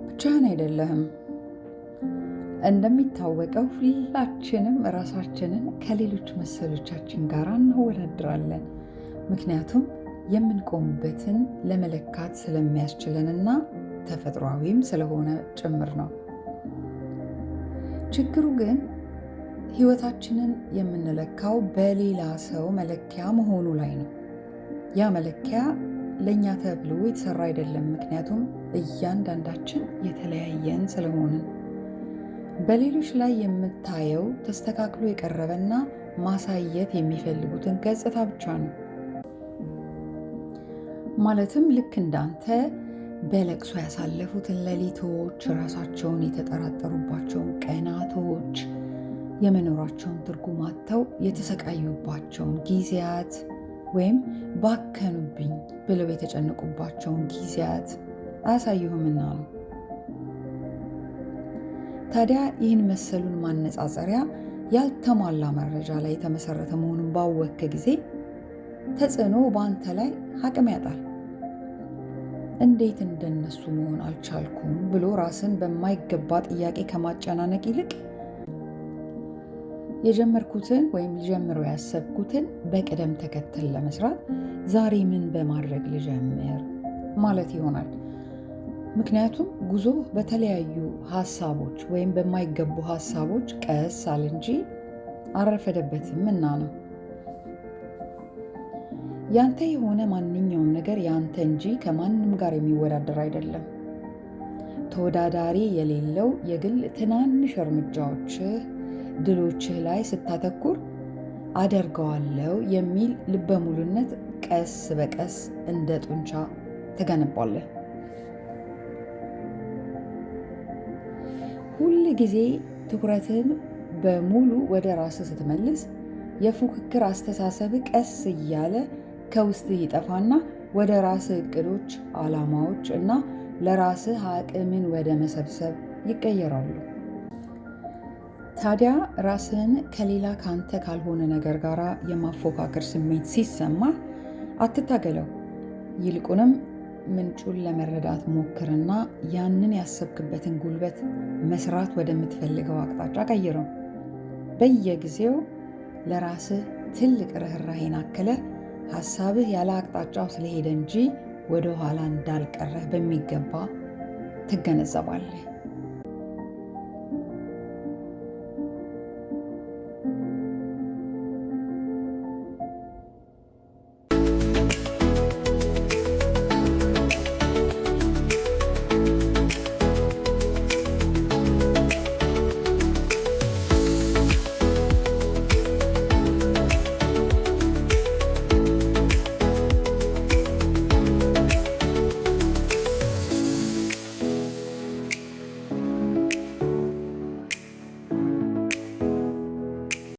ብቻህን አይደለህም። እንደሚታወቀው ሁላችንም ራሳችንን ከሌሎች መሰሎቻችን ጋር እናወዳድራለን። ምክንያቱም የምንቆምበትን ለመለካት ስለሚያስችለንና ተፈጥሯዊም ስለሆነ ጭምር ነው። ችግሩ ግን ህይወታችንን የምንለካው በሌላ ሰው መለኪያ መሆኑ ላይ ነው። ያ መለኪያ ለእኛ ተብሎ የተሰራ አይደለም። ምክንያቱም እያንዳንዳችን የተለያየን ስለሆንን። በሌሎች ላይ የምታየው ተስተካክሎ የቀረበና ማሳየት የሚፈልጉትን ገጽታ ብቻ ነው። ማለትም ልክ እንዳንተ በለቅሶ ያሳለፉትን ሌሊቶች፣ ራሳቸውን የተጠራጠሩባቸውን ቀናቶች፣ የመኖራቸውን ትርጉም አጥተው የተሰቃዩባቸውን ጊዜያት ወይም ባከኑብኝ ብለው የተጨነቁባቸውን ጊዜያት አያሳዩህምና ነው። ታዲያ ይህን መሰሉን ማነጻጸሪያ ያልተሟላ መረጃ ላይ የተመሰረተ መሆኑን ባወቅክ ጊዜ ተጽዕኖ በአንተ ላይ አቅም ያጣል። እንዴት እንደነሱ መሆን አልቻልኩም ብሎ ራስን በማይገባ ጥያቄ ከማጨናነቅ ይልቅ የጀመርኩትን ወይም ልጀምረው ያሰብኩትን በቅደም ተከተል ለመስራት ዛሬ ምን በማድረግ ልጀምር ማለት ይሆናል። ምክንያቱም ጉዞ በተለያዩ ሀሳቦች ወይም በማይገቡ ሀሳቦች ቀስ አለ እንጂ አልረፈደበትም እና ነው። ያንተ የሆነ ማንኛውም ነገር ያንተ እንጂ ከማንም ጋር የሚወዳደር አይደለም። ተወዳዳሪ የሌለው የግል ትናንሽ እርምጃዎችህ፣ ድሎችህ ላይ ስታተኩር አደርገዋለሁ የሚል ልበሙሉነት ቀስ በቀስ እንደ ጡንቻ ትገነባለህ። ሁል ጊዜ ትኩረትን በሙሉ ወደ ራስህ ስትመልስ የፉክክር አስተሳሰብ ቀስ እያለ ከውስጥ ይጠፋና ወደ ራስህ እቅዶች፣ ዓላማዎች እና ለራስህ አቅምን ወደ መሰብሰብ ይቀየራሉ። ታዲያ ራስህን ከሌላ ካንተ ካልሆነ ነገር ጋር የማፎካከር ስሜት ሲሰማ አትታገለው። ይልቁንም ምንጩን ለመረዳት ሞክርና ያንን ያሰብክበትን ጉልበት መስራት ወደምትፈልገው አቅጣጫ ቀይረው። በየጊዜው ለራስህ ትልቅ ርኅራሄን አክለህ ሀሳብህ ያለ አቅጣጫው ስለሄደ እንጂ ወደ ኋላ እንዳልቀረህ በሚገባ ትገነዘባለህ።